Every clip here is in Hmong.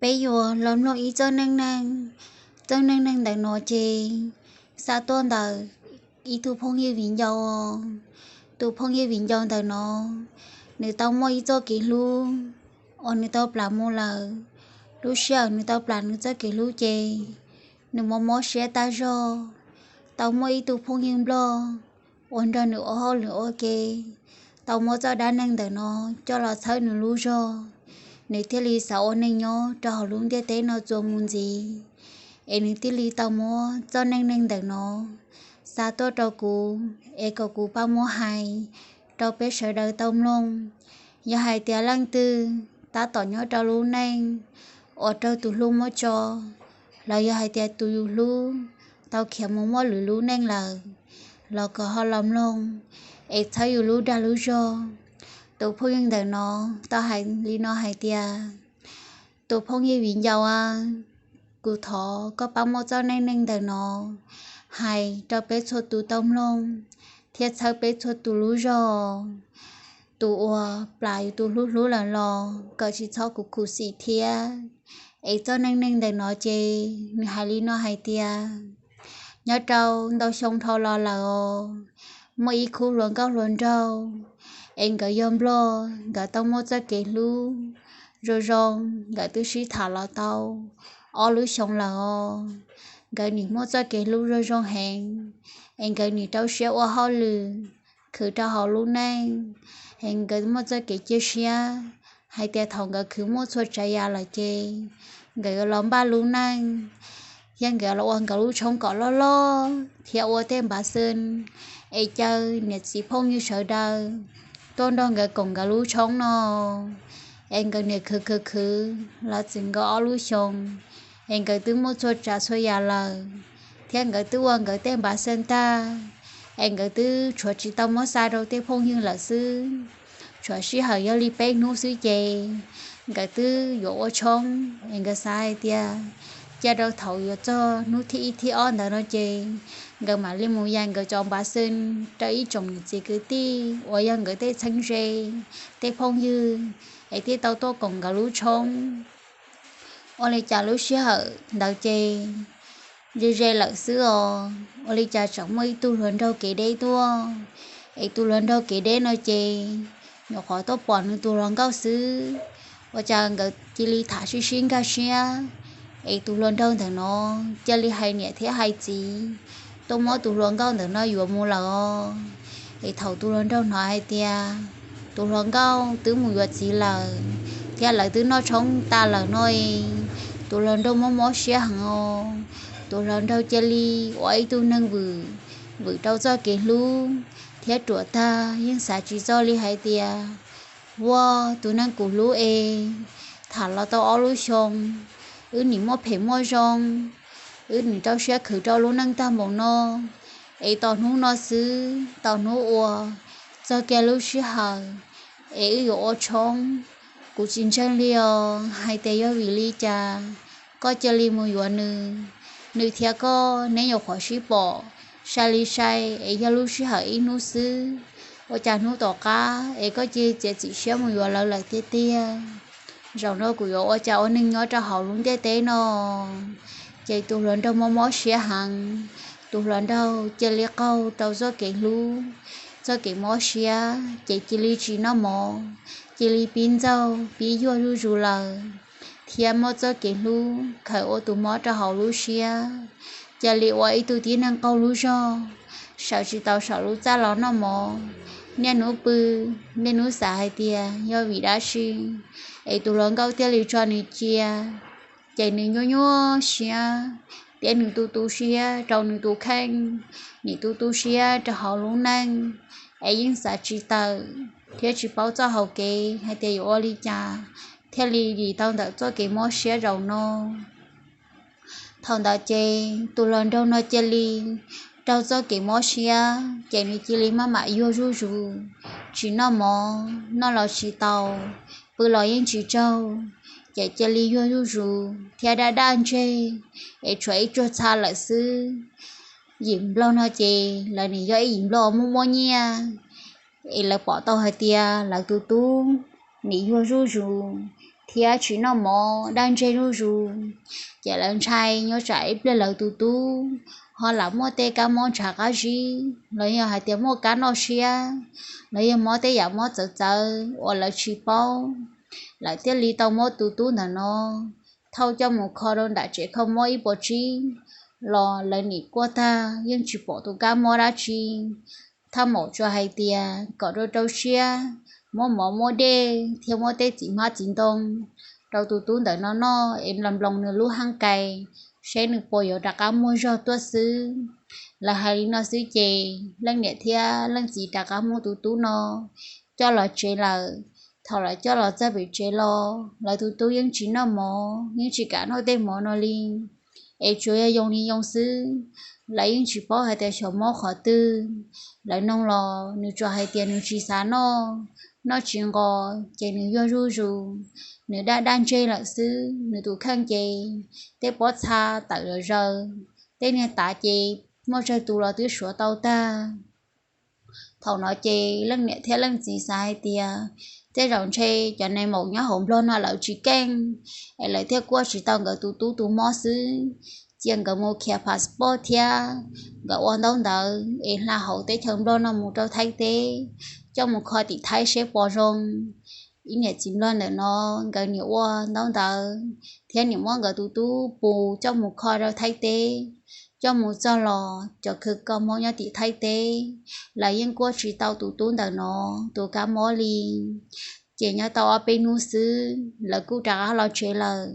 Peb yuav los mloog ib txoj neej neeg. Txoj neej neeg ntawm no ces xa tuaj ntawm ib tug phooj ywg viv ncaus. Tus phooj ywg viv ncaus ntawm no, nws tau muaj ib txoj kev hlub uas nws tau plam mus lawm. Lub sij hawm nws tau plam nws txoj kev hlub ces nws mob mob siab tag zog. Tau muaj ib tug phooj ywg nplog uas nrog nws ua hauj lwm ua ke tau muab txoj dab neeg ntawm no coj los txhawb nws lub zog, nws thiaj li xav ua neej nyob rau hauv lub ntiaj teb no txuas mus ntxiv. Es nws thiaj li tau muab txoj neej neeg ntawm no xa tuaj rau kuv es kom kuv pab muab hais rau peb sawv daws tau mloog. Yog hais tias leej twg tab tom nyob rau lub neej uas raug tus hlub muab tso, los yog hais tias tus yus hlub tau khiav mus muaj lwm lub neej lawm, los kom ho los mloog es txhawb yus lub dag lub zog. Tus phooj ywg ntawm no tau hais li no hais tias, tus phooj ywg viv ncaus a, kuv thov koj pab muab txoj neej neeg ntawm no hais rau peb txhua tus tau mloog thiab txhawb peb txhua tus lub zog. Tus uas plam yus tus hlub hlub lawm los kom tsis txhob khuv khuv xim thiab. Es txoj neej neeg ntawm no ces nws hais li no hais tias, nyob rau ntau xyoo dhau los lawm os, muaj ib khub hluas nkauj hluas nraug, es nkawd yog nplog, nkawd tau muaj txoj kev hlub zoo zoo, nkawd twb sib tham los tau ob lub xyoo lawm os. Nkawd nim muaj txoj kev hlub zoo zoo heev, es nkawd nim rau siab ua hauj lwm, khwv rau hauv lub neej, es nkawd muaj txoj kev cia siab hais tias thaum nkawd khwv muaj txhua tsav yam lawm ces nkawd yuav los npaj lub neej, thiab nkawd los ua nkawd lub tshoob kom loj loj thiab ua tej npav xwb, es caw niam txiv phooj ywg sawv daws tuaj nrog nkawd koom nkawd lub tshoob no. Es nkawd nim khwv khwv khwv los txwm nkaus ob lub xyoo, es nkawd twb muaj txhua tsav txhua yam lawm, thiab nkawd twb ua nkawd tej npav xwb tag, es nkawd twb tshuav tsis tau muab xa rau tej phooj ywg lawm xwb. Tshuav sij hawm yog li peb hnub xwb ces nkawd twb yuav ua tshoob, es nkawd xav hais tias cia rau thaum yuav txog hnub thib ib thib ob ntawd no ces nkawd mam li mus yais nkawd cov npav xwb rau ib tsoom niam txiv kwv tij uas yog nkawd tej txheeb ze, tej phooj ywg, es thiaj tau tuaj koom nkawd lub tshoob. Ua li cas lub sij hawm ntawd ces ze ze lawm xwb os, ua li cas tseem muaj ib tug hluas nraug kev deb tuaj. Es tus hluas nraug kev deb no ces nyuam qhuav tuaj pom nws tus hluas nkauj xwb, ua cas nkawd cia li tham sib sib nkag siab. Es tus hluas nraug ntawm no cia li hais niam thiab hais txiv tuaj muab tus hluas nkauj ntawm no yuav mus lawm os. Es thaum tus hluas nraug hnov hais tias tus hluas nkauj twb mus yuav txiv lawm, thiab lawv twb noj tshoob tas lawm no es, tus hluas nraug mob mob siab heev os. Tus hluas nraug cia li ua ib tug neeg vwm, vwm rau txoj kev hlub, thiab ruam tag yeej xav tsis txog li hais tias, ua, tus neeg kuv hlub es tham los tau ob lub xyoo, wb nim muaj phem muaj zoo, wb nim rau siab khwv rau lub neej tag npaum no, es tos hnub no xwb, tos hnub uas txog kiag lub sij hawm es wb yuav ua tshoob, kuv tsis ntseeg li os hais tias yog vim li cas koj cia li mus yuav nws. Nws thiab koj neb nyuam qhuav sib pom sai li sai es yog lub sij hawm ib hnub xwb, ua cas hnub tom qab es koj cia li txiav txim siab mus yuav lawv lawm tiag tiag. Zaum no kuv yuav ua cas ua neeg nyob rau hauv lub ntiaj teb no? Ces tus hluas nraug mob mob siab heev, tus hluas nraug cia li qaug rau txoj kev hlub, txoj kev mob siab ces cia li tsis noj mov, cia li pib ntxaug pib yuag zuj zus lawm, thiab muab txoj kev hlub khaws ua tus mob rau hauv lub siab, cia li ua ib tug tib neeg qaug lub zog, sawv tsis tau saum lub txaj los noj mov, niaj hnub pw, niaj hnub xav hais tias yog vim dab tsi es tus hluas nkauj thiaj li tso nws cia. Ces nws nyuaj nyuaj siab, thiab nws tu tu siab rau nws tus kheej, nim tu tu siab rau hauv lub neej, es yeej xav tsis tawm thiab tsis paub txoj hau kev hais tias yuav ua li cas thiaj li dim tau ntawm txoj kev mob siab zaum no. Thaum ntawd ces tus hluas nraug no cia li raug txoj kev mob siab ces nws cia li maj mam yuag zuj zus, tsis noj mov, noj los tsis tau, pw los yeej tsis tsaug, ces cia li yuag zuj zus thiab daj daj ntseg, es tshuav ib tsuag txha lawm xwb. Yim nplog no ces lawv nim yog ib yim nplog muaj muaj nyiaj, es lawv pom tau hais tias lawv tus tub nim yuag zuj zus, thiab tsis noj mov dab ntseg zuj zus. Ces lawv ntshai nyob tsam ib pliag lawv tus tub ho lam muaj tej kab mob ntshav qab zib los yog hais tias muaj kab noj siab los yog mob tej yam mob txawv txawv uas lawv tsis paub. Lawv thiaj li tau muab tus tub ntawm no thauj coj mus kho rau nram tsev kho mob ib puas tsib los lawv nim kuaj tag yeej tsis pom tus kab mob dab tsi. Thaj maum tsuas hais tias kom rau rau siab, muab mov muab dej thiab muab tej txiv hmab txiv ntoo rau tus tub ntawm no noj es nploos nploos nws lub hab kais, saib nws puas yuav rov qab muaj zog tuaj xwb. Lawv hais li no xwb ces leej niam thiab leej txiv rov qab muab tus tub no coj los tsev lawm. Thaum lawv coj los txog pem tsev los lawv tus tub yeej tsis noj mov, yeej tsis kam noj tej mov no li, es tsuas yog yoo li yoo xwb. Lawv yeej tsis paub hais tias xyov mob qhov twg. Lawv noog los nws tsuas hais tias nws tsis xav noj, noj tsis nqos ces nws yuag zuj zus, nws daj daj ntseg lawm xwb. Nws tus kheej ces tej pob txha tawm zom zaws, tej niag tav ces muaj tsawg tus los twb suav tau tag. Thaum no ces leej niam thiab leej txiv xav hais tias tej zaum ntshe cov nais maum nyob hauv Nplog no lawv tsis keej es lawv thiaj kuaj tsis tau nkawd tus tub tus mob xwb. Cia nkawd mus khiav passport thiab nkawd ua ntaub ntawv es hla hauv teb chaws Nplog no mus rau Thaib teb, coj mus kho tim Thaib seb puas zoo. Ib niam txiv Nplog ntawm no nkawd nim ua ntaub ntawv thiab nim muab nkawd tus tub pus coj mus kho rau Thaib teb. Coj mus txog los cov kws kho mob nyob tim Thaib teb, lawv yeej kuaj tsis tau tus tub ntawm no tus kab mob li. Ces nyob tau ob peb hnub xwb lawv kuj rov qab los tsev lawm.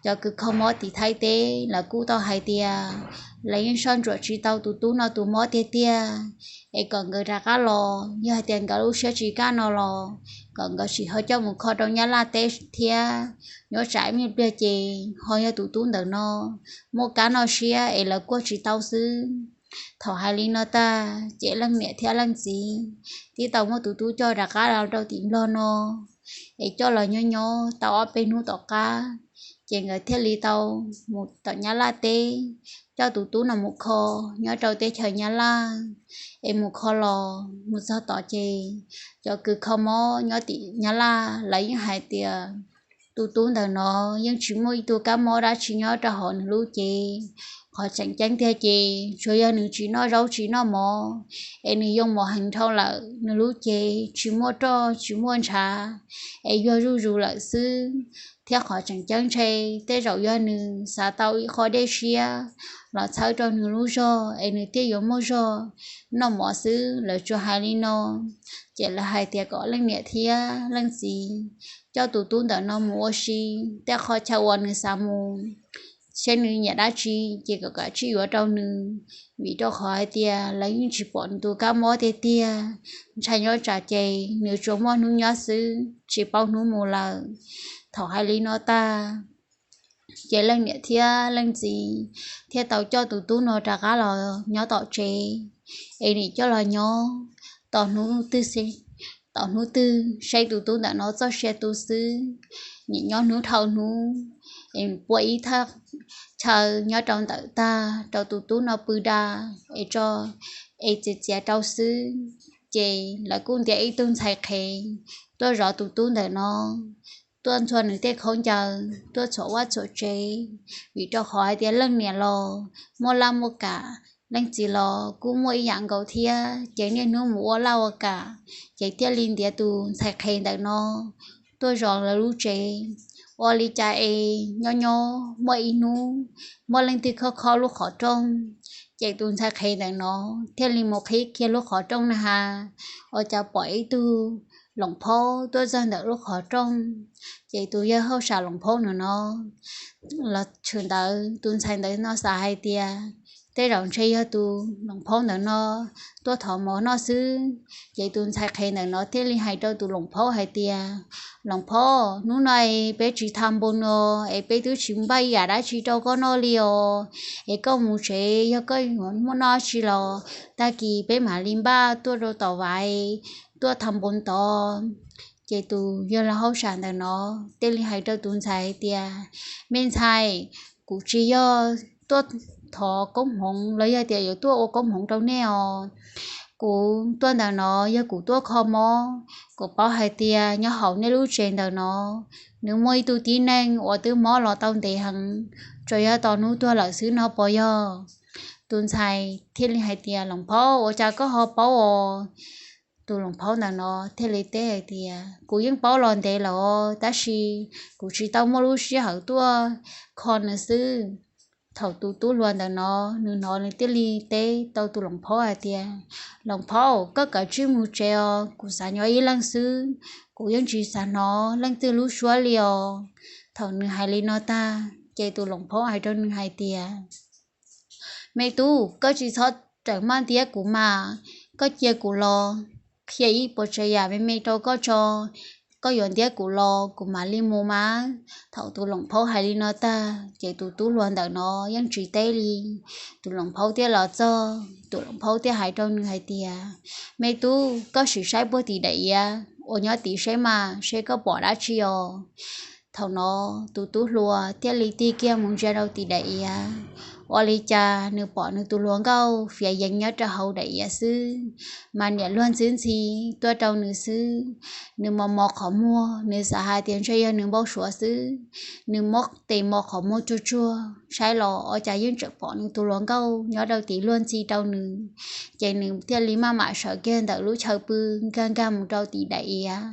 Cov kws kho mob tim Thaib teb lawv kuj tau hais tias lawv yeej soj ntsuam tsis tau tus tub no tus mob tiag tiag, es kom nkawd rov qab los, yog hais tias nkawd lub siab tsis kaj no los kom nkawd sim ho coj mus kho rau Nyab Laj teb thiab. Nyob tsam ib pliag ces ho yog tus tub ntawm no muaj kab noj siab es lawv kuaj tsis tau xwb. Thaum hais li no tag ces leej niam thiab leej txiv thiaj tau muab tus tub coj rov qab los rau tim Nplog no, es coj los nyob nyob tau ob peb hnub tom qab, ces nkawd thiaj li tau mus tom Nyab Laj teb, coj tus tub no mus kho nyob rau teb chaws Nyab Laj. Es mus kho los mus txog tod ces cov kws kho mob nyob tim Nyab Laj lawv yeej hais tias tus tub ntawm no yeej tsis muaj ib tug kab mob dab tsi nyob rau hauv nws lub cev. Qhov tseem ceeb tiag ces tsuas yog nws tsis noj zaub tsis noj mov, es nws yoo mov heev dhau lawm, nws lub cev tsis muaj roj tsis muaj ntshav, es yuag zuj zus lawm xwb. Thiab qhov tseem ceeb ntshe tej zaum yog nws xav tau ib qho dej siab los txhawb rau nws lub zog es nws thiaj yuav muaj zog noj mov xwb. Lawv tsuas hais li no, ces lawv hais tias kom leej niam thiab leej txiv coj tus tub ntawm no mus ua si tej qhov chaw uas nws xav mus, saib nws nyiam dab tsi ces kom kav tsij yuav rau nws, vim rau qhov hais tias lawv yeej tsis pom nws tus kab mob tiag tiag. Ntshai nyob tsam ces nws tsuas muaj hnub nyob xwb tsis paub hnub mus lawm. Thaum hais li no tag ces leej niam thiab leej txiv thiaj tau coj tus tub no rov qab los nyob tom tsev, es nim coj los nyob tos hnub twg saib tus tub ntawm no txoj sia tu xwb. Nim nyob hnub dhau hnub, es pua ib thaj chaw nyob rau ntawm tag rau tus tub no pw da, es tso, es txiav txiav rau xwb. Ces lawv kuj ntiav ib tug ntxhais qhev tuaj zov tus tub ntawm no, tuaj ntxhua nws tej khaub ncaws, tuaj txhuam vaj txhuam tsev, vim rau qhov hais tias leej niam los muaj laj muaj kam, leej txiv los kuj muaj ib yam nkaus thiab, ces niaj hnub mus ua laj ua kam, ces thiaj li ntiav tus ntxhais qhev ntawm no tuaj zov lawv lub tsev. Ua li cas es nyob nyob muaj ib hnub muaj leej twg khob khob lub qhov rooj, ces tus ntxhais qhev ntawm no thiaj li mus qhib kiag lub qhov rooj na has, ua cas pom ib tug loos phaub tuaj txog ntawm lub qhov rooj. Ces tus yawg hauj sam loos phaub ntawm no los tshwm ntawd, tus ntxhais ntawd no xav hais tias tej zaum ntshe yog tus loos phaub ntawm no tuaj thov mov noj xwb. Ces tus ntxhais qhev ntawm no thiaj li hais rau tus loos phaub hais tias, Loos phaub, hnub no es peb tsis tham npoo no, es peb twb tsis npaj ib yam dab tsi rau koj noj li os. Es koj mus tsev, yog koj yuav muaj noj tsi los tag kis peb mam li npaj tuaj rau tom vais, tuaj tham npoo tod. Ces tus yawg laus hauj sam ntawm no thiaj li hais rau tus ntxhais hais tias, Me ntxhais, kuv tsis yog tuaj thov koob hmoov los yog tias yuav tuaj ua koob hmoov rau nej os. Kuv tuaj ntawm no yog kuv tuaj kho mob. Kuv paub hais tias nyob hauv nej lub tsev ntawm no, nws muaj ib tug tib neeg uas twb mob los tau ntev heev, tsuas yog tos hnub tuag lawm xwb no puas yog? Tus ntxhais thiaj li hais tias, Loos Phaub, ua cas koj ho paub os? Tus Loos Phaub ntawm no thiaj li teb hais tias, Kuv yeej paub los ntev lawm, tab sis kuv tsis tau muaj lub sij hawm tuaj kho nws xwb. Thaum tus tub hluas ntawm no nws hnov, nws thiaj li teb tau tus Loos Phaub hais tias, Loos Phaub, koj kav tsij mus tsev os, kuv xav nyob ib leeg xwb, kuv yeej tsis xav hnov leej twg lub suab li os. Thaum nws hais li no tag ces tus Loos Phaub hais rau nws hais tias, Me tub, koj tsis txhob rawm maj ntiab kuv mas, koj cia kuv los qhia ib puas tsav yam me me rau koj tso, koj yuav ntiab kuv los kuv mam li mus mas. Thaum tus Loos Phaub hais li no tag ces tus tub hluas ntawm no yeej tsis teb li. Tus Loos Phaub thiaj los txog, tus Loos Phaub thiaj hais rau nws hais tias, Me tub, koj sim saib puag tim daim iav uas nyob tid seb mas, seb koj pom dab tsi os. Thaum no tus tub hluas thiaj li tig kiag mus ntsia rau tim daim iav. Ua li cas nws pom nws tus hluas nkauj fiav yees nyob rau hauv daim iav xwb, mas niam luag ntxhi ntxhi tuaj rau nws xwb. Nws mos mos qhov muag, nws xav hais tias ntshe yog nws npau suav xwb. Nws muab tes mos qhov muag tsuag tsuag saib los ua cas yeej tseem pom nws tus hluas nkauj nyob rau tid luag ntxhi rau nws. Ces nws thiaj li maj mam sawv kiag ntawm lub chaw pw, nkag nkag mus rau tim daim iav,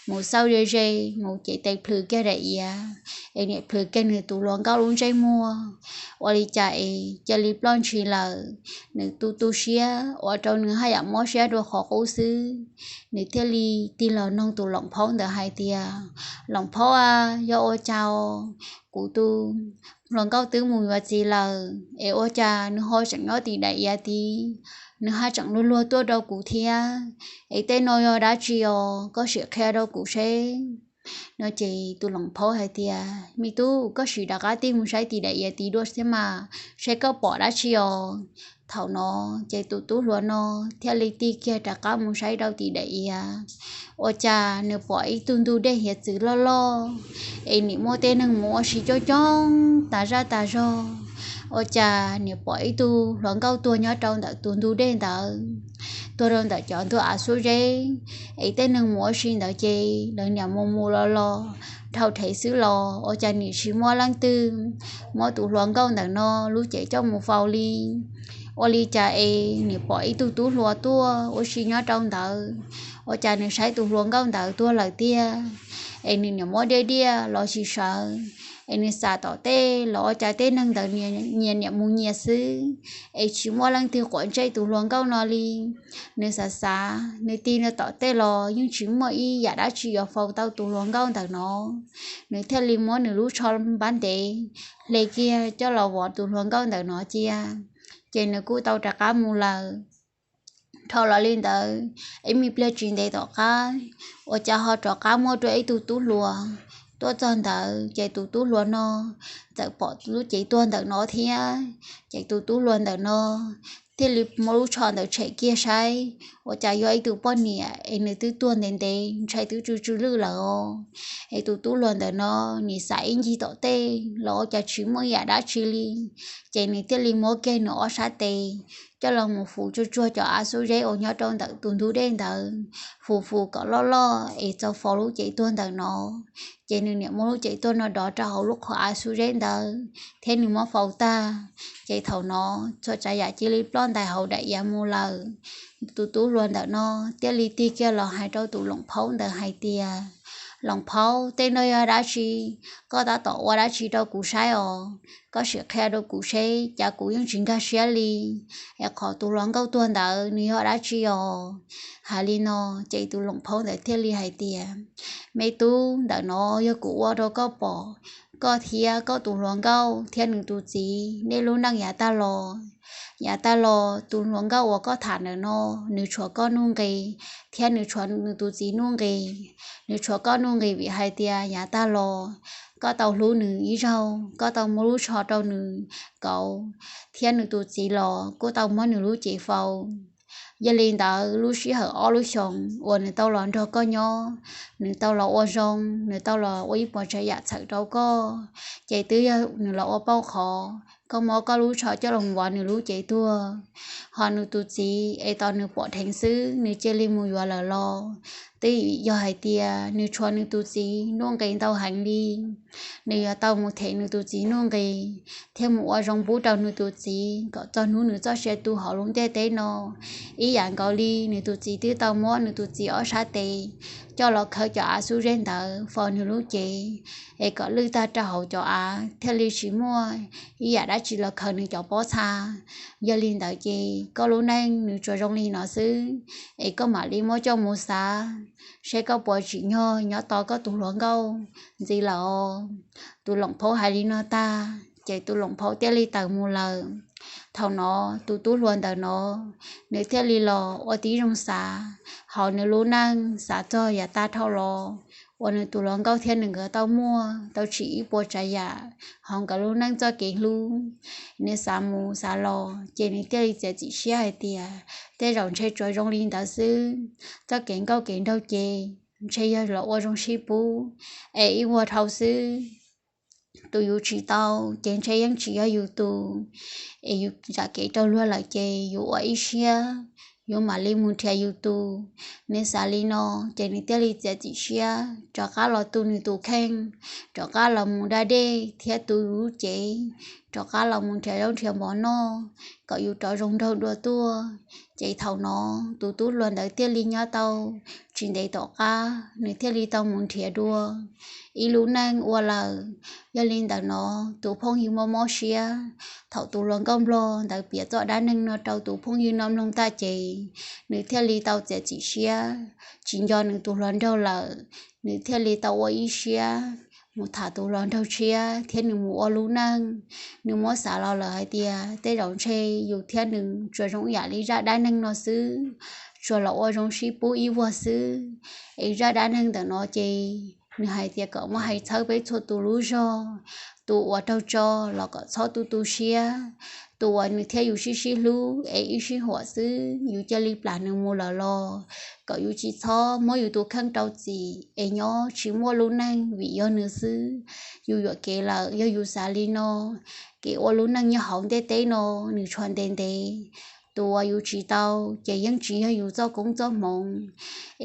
mus xauj ze ze, mus ces tes plhws kiag daim iav, es niam plhws kiag nws tus hluas nkauj lub ntsej muag. Ua li cas es cia li ploj ntshis lawm. Nws tu tu siab, ua rau nws haj yam mob siab dua qhov qub xwb. Nws thiaj li tig los noog tus Loos Phaub ntawd hais tias, Loos Phaub a, yog ua cas kuv tus hluas nkauj twb mus yuav txiv lawm es ua cas nws ho tseem nyob tim daim iav tid, nws haj tseem luag luag tuaj rau kuv thiab, es tej no yog dab tsi os, koj sim qhia rau kuv seb. No ces tus Loos Phaub hais tias, Me tub, koj sim rov qab tig mus saib tim daim iav tid dua thiab mas, seb koj pom dab tsi os. Thaum no ces tus tub hluas no thiaj li tig kiag rov qab mus saib rau tim daim iav. Ua cas nws pom ib tug ntug dej hiav txwv loj loj, es nim muaj tej neeg mus ua si coob coob tas zaj tas zog. Ua cas nim pom ib tug hluas nkauj tuag nyob rau ntawm tus ntug dej ntawd, tuag rau ntawm cov ntug av xub zeb. Es tej neeg mus ua si ntawd ces lawv niam mus mus los los, dhau rhev xwb los ua cas nim tsis muaj leej twg muab tus hluas nkauj ntawm no lub cev coj mus faus li. Ua li cas es nim pom ib tug tub hluas tuaj ua si nyob rau ntawd, ua cas nws saib tus hluas nkauj ntawd tuag lawm tiag, es nws niam muab diaj diaj los tsis sawv, es nws xam tom tej los ua cas tej neeg ntawd nyias niam mus nyias xwb, es tsis muaj leej twg quav ntsej tus hluas nkauj no li. Nws xav xav, nws tig nws tom tej los yeej tsis muaj ib yam dab tsi yuav faus tau tus hluas nkauj ntawm no. Nws thiaj li muab nws lub tsho npab ntev hle kiag coj los vov tus hluas nkauj ntawm no cia, ces nws kuj tau rov qab mus lawm. Dhau los li ntawd, ib me pliag tsis ntev tom qab, ua cas ho rov qab muaj dua ib tug tub hluas tuaj txog ntawd, ces tus tub hluas no txawm pom lub cev tuag ntawm no thiab. Ces tus tub hluas ntawm no thiaj li muab lub tsho ntawd tshem kiag saib, ua cas yog ib tug poj niam es nws twb tuag ntev ntev, ntshai twb tsw tsw lwj lawm os. Es tus tub hluas ntawm no nim xam ib ncig tom tej los ua cas tsis muaj yam dab tsi li. Ces nws thiaj li muab kiag nws ob sab tes coj los mus fus tsuag tsuag cov av xub zeb uas nyob rau ntawm tus ntug dej ntawd, fus fus kom loj loj es txaus faus lub cev tuag ntawm no. Ces nws niam muab lub cev tuag no dov rau hauv lub qhov av xub zeb ntawd thiab nws muab faus tag. Ces thaum no txhua tsav yam cia li ploj ntais hauv daim iav mus lawm. Tus tub hluas ntawm no thiaj li tig kiag los hais rau tus Loos Phaub ntawd hais tias, Loos Phaub, tej no yog dab tsi? Koj tab tom ua dab tsi rau kuv saib os? Koj sim qhia rau kuv seb, cas kuv yeej tsis nkag siab li. Es qhov tus hluas nkauj tuag ntawd nws yog dab tsi os? Hais li no, ces tus Loos Phaub ntawd thiaj li hais tias, Me tub, ntawm no yog kuv ua rau koj pom. Koj thiab koj tus hluas nkauj thiab nws tus txiv nej lub neej yav tag los, yav tag los tus hluas nkauj uas koj tham ntawm no, nws tshuav koj nuj nqis, thiab nws tshuav nws tus txiv nuj nqis. Nws tshuav koj nuj nqis vim hais tias yav tag los koj tau hlub nws ib zaug, koj tau muab lub tsho rau nws kauv, thiab nws tus txiv los kuj tau muab nws lub cev faus. Yog li ntawd lub sij hawm ob lub xyoos uas nws tau los nrog koj nyob, nws tau los ua zoo, nws tau los ua ib puas tsav yam txhawm rau koj, ces twb yog nws los ua pauj qhov koj muab koj lub tsho coj los vov nws lub cev tuag. Ho nws tus txiv es tos nws pom dheev xwb nws cia li mus yuav lawm los twb yog hais tias nws tshuav nws tus txiv nuj nqis ntau heev li. Nws yuav tau mus them nws tus txiv nuj nqis thiab mus ua zoo pub rau nws tus txiv kom txog hnub nws txoj sia tu hauv lub ntiaj teb no ib yam nkaus li nws tus txiv twb tau muab nws tus txiv ob sab tes coj los khawb cov av xub zeb ntawd faus nws lub cev es kom lwj tag rau hauv cov av thiaj li tsis muaj ib yam dab tsi los khawb nws cov pob txha. Yog li ntawd ces koj lub neej nws tsuas zoo li no xwb, es koj mam li muab coj mus xav saib koj puas tsim nyog nyob tos koj tus hluas nkauj ntxiv lawm. Tus loom phaub hais li no tag ces tus loom phaub thiaj li tawm mus lawm. Thaum no tus tub hluas ntawm no nws thiaj li los ua tib zoo xav hauv nws lub neej, xav txog yav tag dhau los uas nws tus hluas nkauj thiab nws nkawd tau muaj tau tsim ib puas tsav yam hauv nkawd lub neej txoj kev hlub. Nws xav mus xav los ces nws thiaj li txiav txim siab hais tias tej zaum ntshe tsuas zoo li ntawd xwb. Txoj kev nkauj kev nraug ces ntshe yog los ua zoo sib pub es ib vuag dhau xwb. Tus yus tsis tau ces ntshe yeej tsis yog yus tus, es yus zam kev rau luag lawm ces yus ua ib siab, yus mam li mus nrhiav yus tus. Nws xav li no ces nws thiaj li txiav txim siab rov qab los tu nws tus kheej, rov qab los mus da dej thiab tu lub cev, rov qab los mus nrhiav zaub nrhiav mov noj kom yus rov zoo nraug dua tuaj. Ces thaum no tus tub hluas ntawd thiaj li nyob tau tsis ntev tom qab nws thiaj li tau mus nrhiav dua ib lub neej ua lawm. Yog li ntawm no tus phooj ywg mob mob siab, thaum tus hluas nkauj nplog ntawd piav txoj dab neeg no rau tus phooj ywg no mloog tag ces nws thiaj li tau txiav txim siab tsis nco nws tus hluas nraug lawm. Nws thiaj li tau ua ib siab mus tham tus hluas nraug tshiab thiab nws mus ua lub neej. Nws muab xav los lawm hais tias tej zaum ntshe yus thiab nws tsuas zoo ib yam li zaj dab neeg no xwb, tsuas los ua zoo sib pub ib vuag xwb. Es zaj dab neeg ntawm no ces nws hais tias kom muab hais txhawb peb txhua tus lub zog, tus uas raug tso los kom txhob tu tu siab. Tus uas nws thiab yus sib sib hlub es ib sij huam xwb yus cia li plam nws mus lawm los kom yus tsis txhob muab yus tus kheej rau txim es nyob tsis muaj lub neej vim yog nws xwb. Yus yuam kev lawm yog yus xav li no. Kev ua lub neej nyob hauv ntiaj teb no nws tshuav ntev ntev, tus uas yus tsis tau ces yeej tsis yog yus txoj koob txoj hmoov.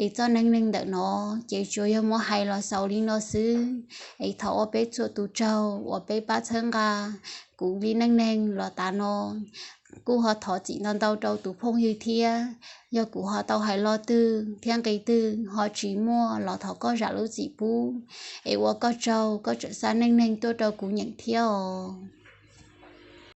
Es txoj neej neeg ntawm no ces tsuas yog muab hais los xaus li no xwb. Es thov ua peb txhua tus tsaug uas peb pab txhawb nqa kuv li neej neeg los tas no. Kuj ho thov txim ntau ntau rau tus phooj ywg thiab, yog kuv ho tau hais lo twg thiab nqi twg ho tsis muaj los thov koj zam lub txim pub. Es ua koj tsaug koj tseem xa neej neeg tuaj rau kuv nyeem thiab os.